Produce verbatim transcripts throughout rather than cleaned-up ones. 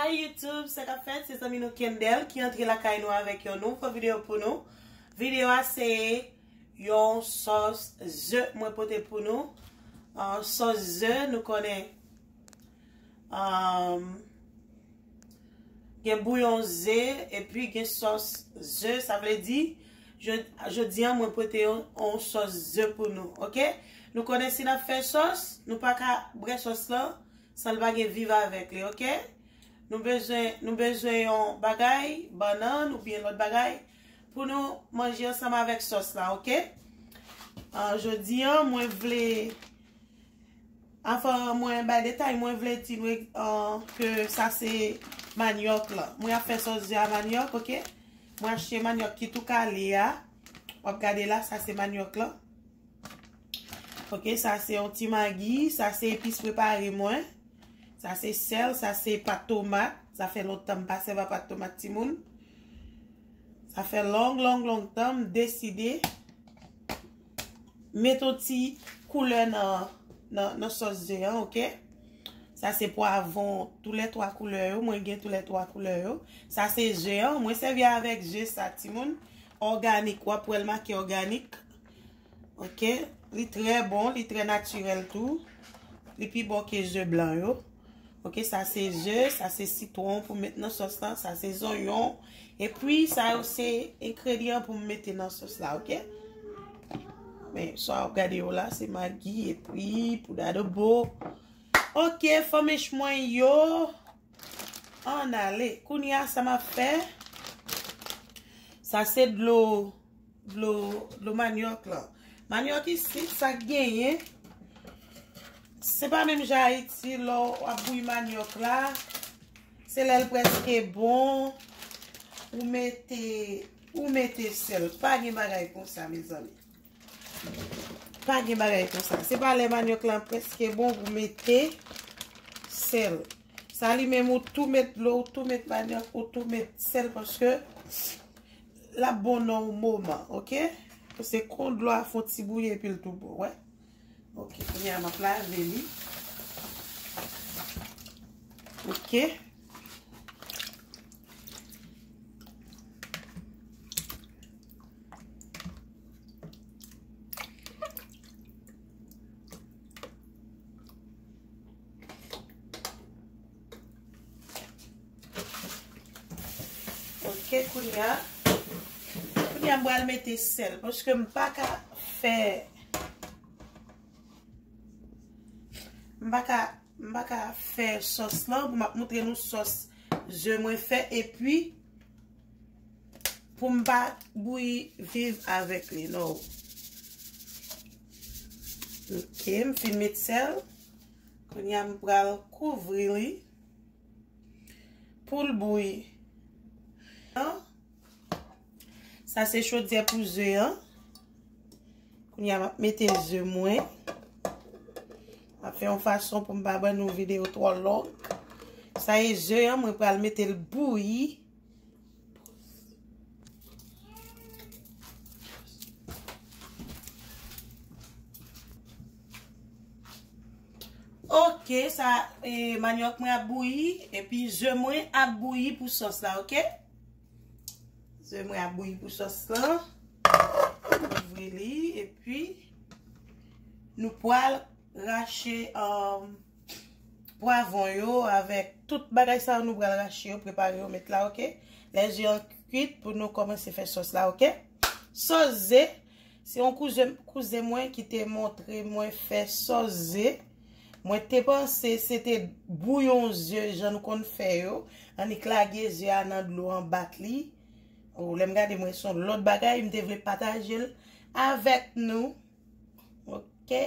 Hey YouTube, sa k ap fèt? Se zanmi nou Kendel ki antre lakay nou avèk yon nouvo videyo pou nou. Videyo a se yon sòs ze mwen pote pou nou. Ah, sòs ze, nou konnen, ah, gen bouyon ze, epi gen sòs ze, sa vle di, jodi a mwen pote yon, yon sòs ze pou nou, oke? Nou konnen si n ap fè sòs, nou pa ka bwè sòs lan san l pa gen viv avèk li, oke? Nou bezwen, nou bezwen yon bagay, bannann oubyen lòt bagay, pou nou manje ansanm avèk sòs la, oke? Ah, jodi a, mwen vle, anvan mwen bay detay, mwen vle di nou, ah, ke sa se manyòk la. Mwen ap fè sòs ze a manyòk, oke? Mwen achte manyòk ki tou kale a. W ap gade la, sa se manyòk la. Oke, sa se yon ti magi, sa se epis prepare mwen. Sa se sèl, sa se pat tomat. Sa fè lontan m pa sèvi a pat tomat, timoun. Sa fè long, long, long tan m deside met yon ti koulè nan, nan, nan sòs ze an, oke? Sa se pwavwon, toulètwa koulè yo, mwen gen toulètwa koulè yo. Sa se ze an, mwen sèvi avèk ze sa, timoun. Òganik, w ap wè l make òganik. Oke, li trè bon, li trè natirèl tou. Li pi bon ke ze blan yo. Oke, sa se ze, sa se sitwon pou met nan sòs la, sa se zonyon. Epi, sa yo se engredyan pou m mete nan sòs la, oke? Men, sa w ap gade yo la, se magi, epi poud adobo. Oke, fanmich mwen yo. Ann ale. Kounye a, sa m ap fè, sa se dlo, dlo, dlo manyòk la. Manyòk isit, sa k genyen, se pa menm jan Ayiti, lè w ap bouyi manyòk la, se lè l prèske bon, ou mete, ou mete sèl. Pa gen bagay konsa, mezanmi. Pa gen bagay konsa. Se pa lè manyòk lan prèske bon pou mete sèl. Sa li menm ou tou met dlo, ou tou met manyòk, ou tou met sèl paske l ap bon nan yon moman, oke? Paske kon dlo a fè yon ti bouyi epi l tou bon, wè. Oke, kounye a m ap lave li. Oke. Oke, kounye a, kounye a m pral mete sèl, paske m pa ka fè, m pa ka, m pa ka fè sòs lan, pou m ap montre nou sòs ze mwen fè, epi pou m pa bouyi viv avèk li, non. Oke, m fin met sèl. Kounye a, m pral kouvri li pou l bouyi. Sa se chodyè pou ze an. Kounye a, m ap mete ze mwen. M ap fè yon fason pou m pa ban nou videyo twò long. Sa e ze an, mwen pral mete l bouyi. Oke, sa, e, manyòk mwen ap bouyi, epi ze mwen ap bouyi pou sòs la, oke? Ze mwen ap bouyi pou sòs la. Ouvri li, epi nou pral rache, um, pwavwon yo avèk tout bagay sa yo nou pral rache yo, prepare yo, met la, oke? Lè ze an kwit pou nou kòmanse fè sòs la, oke? Sòs ze, se yon kouzen, kouzen mwen ki te montre mwen fè sòs ze. Mwen te panse se te bouyon ze jan nou konn fè yo. Annik lage ze a nan dlo an, bat li. O, lè m gade mwen se yon lòt bagay, m te vle pataje l avèk nou. Oke.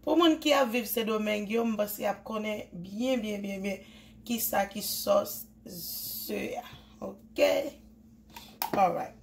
Pou moun ki ap viv Sendomeng yo, m panse y ap konnen byen, byen, byen, byen kisa ki sòs ze a. Oke. Alright.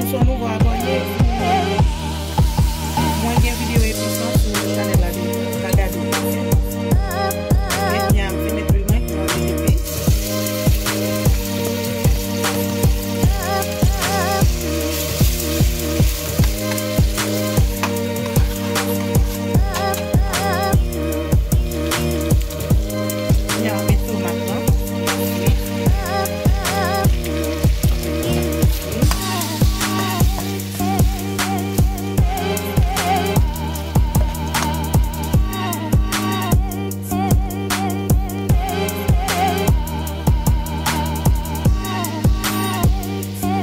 Si w nouvo abòne, mwen gen videyo epi san sou chanèl la deja. Al gade. Epi a m fin met lwil mwen, mwen mete pi. Kounye a w met tomat lan.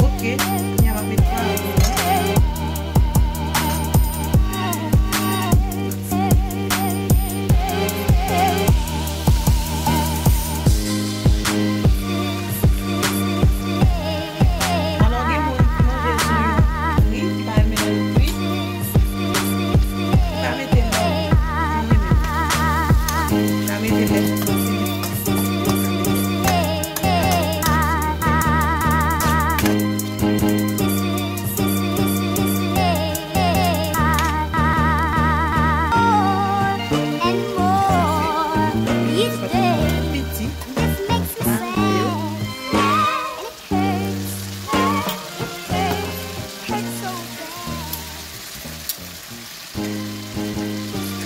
Ok, kounye a m ap met pwav. Alò, gen moun ki manje sou fri, ki pa renmen lè l fri. Ou ka mete lè w renmen. Ou ka mete lè sòs lan fini.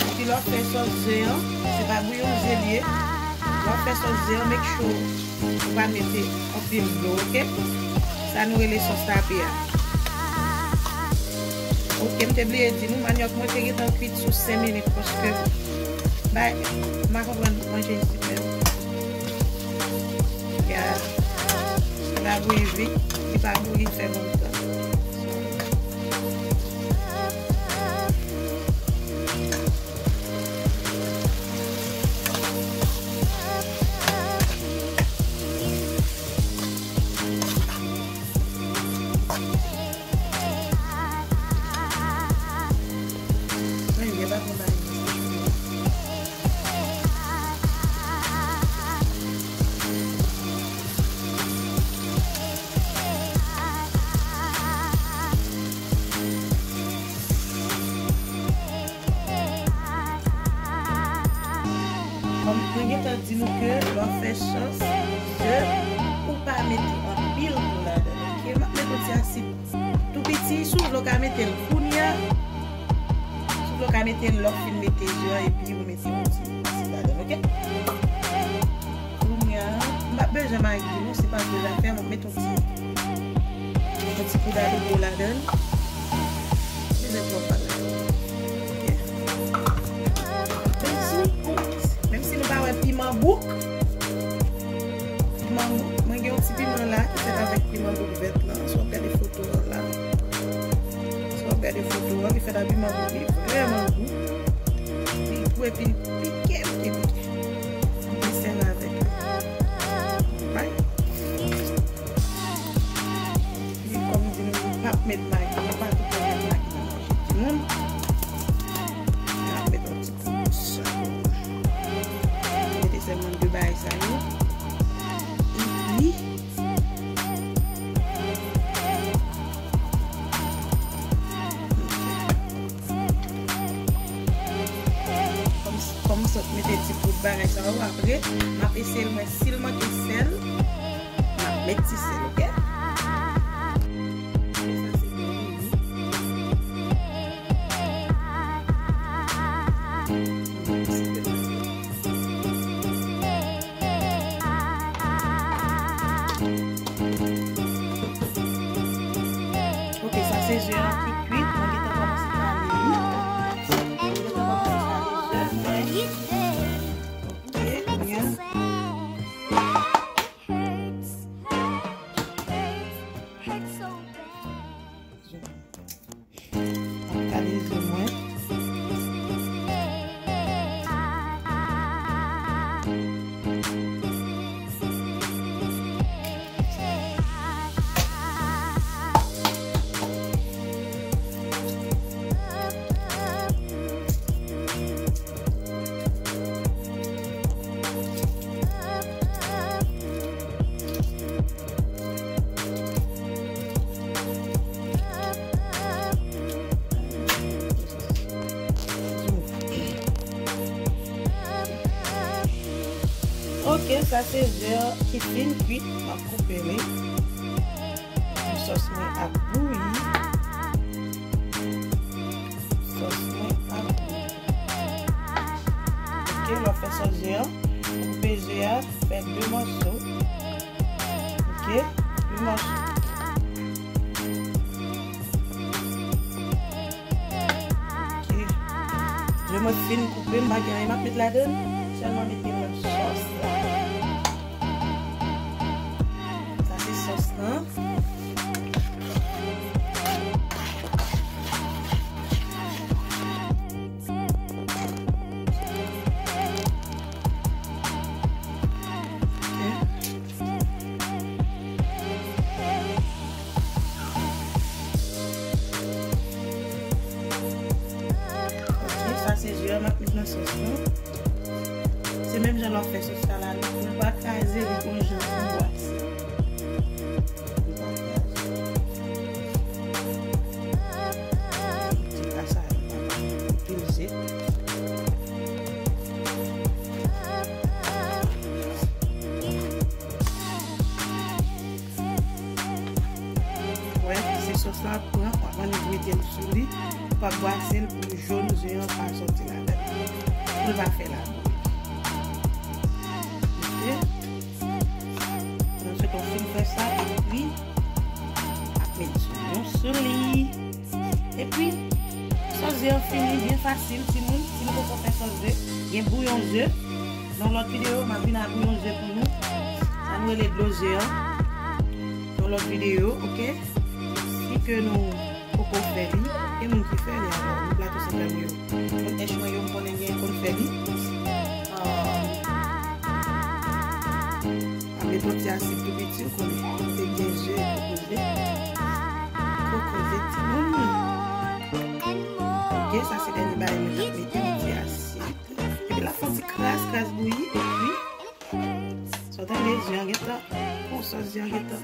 Epi lè w ap fè sòs ze an, se pa bouyon ze l ye. Lè w ap fè sòs ze an, make sure ou pa mete anpil dlo, ok? Sa nou rele sòs tape a. Ok, m te bliye di nou, manyòk mwen te gentan kwit sou senk minit paske bay, m pa konprann manje isit menm. Ya, li pa bouyi vit, li pa bouyi fè lontan. Kòm mwen gentan di nou ke lè w fè sòs ze, ou pa mete anpil dlo ladan l, ok? M ap met yon ti asid tou piti, si w vle w ka mete l kounye a, si w vle w ka mete l lè w fin mete ze an epi ou mete yon ti asid ladan l, ok? Kounye a, m p ap bezwen magi non, se pa gwo zafè, m ap met yon ti, yon ti poud adobo ladan l. Bezwen twòp bagay. Ok. Menm si, menm si nou pa wè piman bouk, piman bouk, mwen gen yon ti piman la ki fèt avèk piman bouk vèt lan. Si w ap gade foto an la, si w ap gade foto an, li fèt ak piman bouk, li vrèman gou. Li gou epi l pike, pike, pike. Li sèvi avèk li. Right? Epi, kòm m di nou, nou p ap met magi, nou pa tout tan met magi nan manje timoun. Nou ap met yon ti poud sèl. Mete sèlman de bagay sa yo. Epi, Kòm, kòm m sot mete ti poud bagay sa yo, apre, m ap eseye l wè si l manke sèl, m ap met ti sèl, ok? Sa se byen, wi. Ok, sa se ze an ki kwit, mwen gentan kòmanse kale li. Mwen gentan kòmanse kale ze mwen. Ok, kounye a. Ok, sa se ze ki fin kwit, m ap koupe li. Sòs mwen ap bouyi. Sòs mwen ap bouyi. Ok, lè w fè sòs ze a, koupe ze a, fè de mòso. Ok, de mòso. Ok. Ze mwen fin koupe, m pa gen anyen m ap met ladan l, sèlman mete nan sòs la. Sa se sòs lan. Ok. Ok, sa se ze a m ap met nan sòs lan. Se menm jan lè w fè sòs la, la, nou pa kraze li gon jan pou bwase. Nou pa kraze. Ti kasa yo, papa. Pil ze. Wè, se sòs la ap pran, w ap annik mete l sou li, w ap bwase l pou jòn ze an pa sòti ladan l. Pou l pa fè labou. Ok? Answit, w fin fè sa, epi, ap met zonyon sou li. Epi, sòs ze an fini, byen fasil, timoun. Si nou poko fè sòs ze, gen bouyon ze. Nan lòt videyo, m ap vin ak bouyon ze pou nou. Sa nou rele dlo ze an. Nan lòt videyo, ok? Si ke nou poko fè li, gen moun ki fè li, alò, nan Plato Santral yo. Moun ench mwen yo, m konnen gen konn fè li. Ah, ap met yon ti asid tou piti, ou konnen. Kote gen ze, kokoze. Kokoze timoun. Ok, sa se dènye bagay mwen t ap mete, yon ti asid. Epi l ap fè yon ti kras, kras bouyi, epi, sa w tande, ze an gentan, bon, sòs ze an gentan.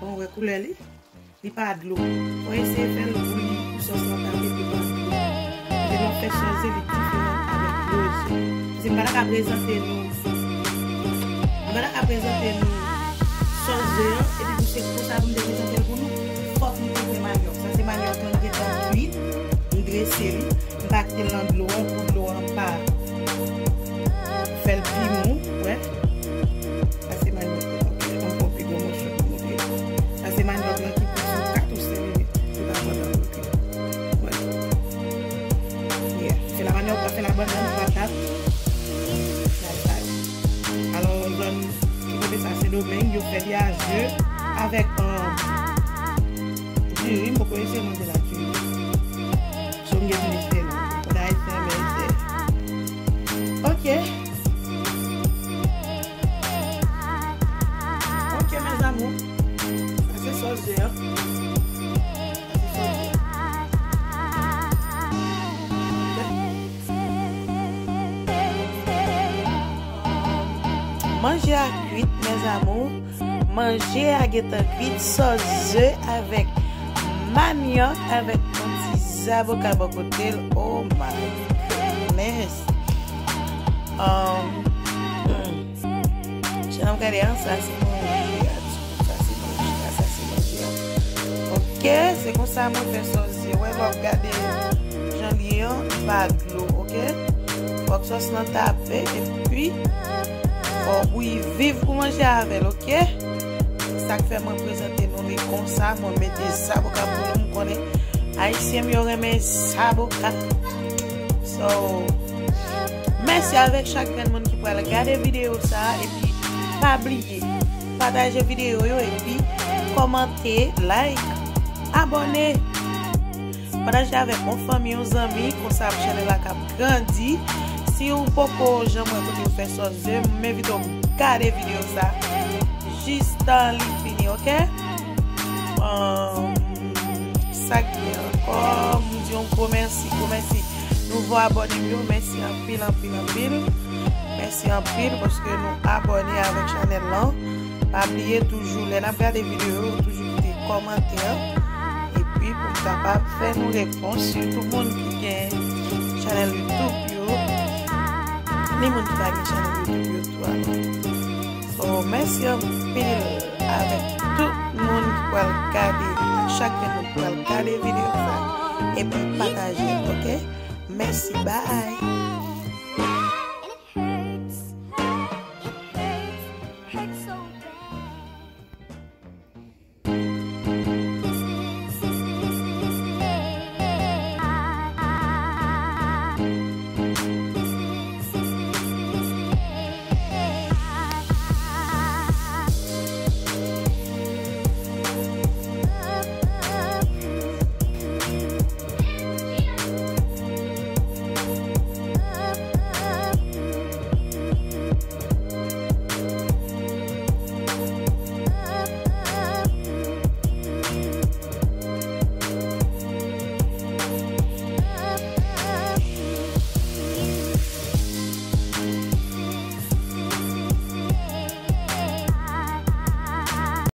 Bon, ou wè koulè li? Li pa dlo. Fò eseye fè l bouyi pou sòs lan ta vin pi pa dlo. Paske lè w fè sòs ze, li diferan avèk dlo ze. Paske m pa ta ka prezante nou, m pa ta ka prezante nou sòs ze an, epi pou se konsa pou m te prezante l pou nou, fòk li te gen manyòk. Sa se manyòk lan ki gentan kwit, m drese li, m pa kite l nan dlo an pou dlo an pa fè l pi mou, wè. Sa se manyòk lan, ok, m pran pi gwo mòso pou montre nou. Sa se manyòk lan ki kwit sou kat ou senk minit. Li pa pran tan pou l kwit. Wè. Yeah. Se la manyòk, sa se la bannann, patat. Bagay sa yo. Alò, zòn ki kote sa, Sendomeng, yo fè li a ze avèk, um, diri, m poko eseye manje l ak diri. So, m gen pou m eseye l. Mwen ayisyen, men eseye. Ok. Ok, mes amours. Sa se sòs ze an. Sa se sòs ze an. Ok. Manje a kwit, mes amours. Manje a gentan kwit, sòs ze avèk manyòk, avèk yon ti zaboka bò kote l. Oh my goodness. Um, hmm. Jan n ap gade an, sa se manje a, timoun. Sa se manje a, sa se manje a. Ok, se konsa mwen fè sòs ze. Wè, lè w ap gade jan l ye an, li pa dlo, ok? Fòk sòs lan tape, epi fò w bouyi viv pou manje avè l, ok? Se sa k fè mwen prezante nou li konsa, mwen mete zaboka pou nou, m konnen ayisyen m yo renmen zaboka. So, mèsi avèk chak grenn moun ki pral gade videyo sa a, epi pa bliye pataje videyo yo, epi kòmante, like, abòne. Pataje avèk yon fanmi, yon zanmi, konsa chanèl la k ap grandi. Si w poko janm wè kote yo fè sòs ze, m envite w gade videyo sa jistan li fini, ok? Ahn, sa k gen ankò, m di yon gwo mèsi, gwo mèsi. Nouvo abòne m yo, mèsi anpil, anpil, anpil. Mèsi anpil paske nou abòne avèk chanèl lan. Pa bliye toujou, lè n ap gade videyo yo, toujou kite kòmantè. Epi pou m kapab fè nou repons, sitou moun ki gen chanèl YouTube yo, ni moun ki pa gen chanèl YouTube yo tou. So, mèsi anpil avèk tout moun ki pral gade, chak moun ki pral gade videyo sa, epi pataje, oke? Mèsi, bye!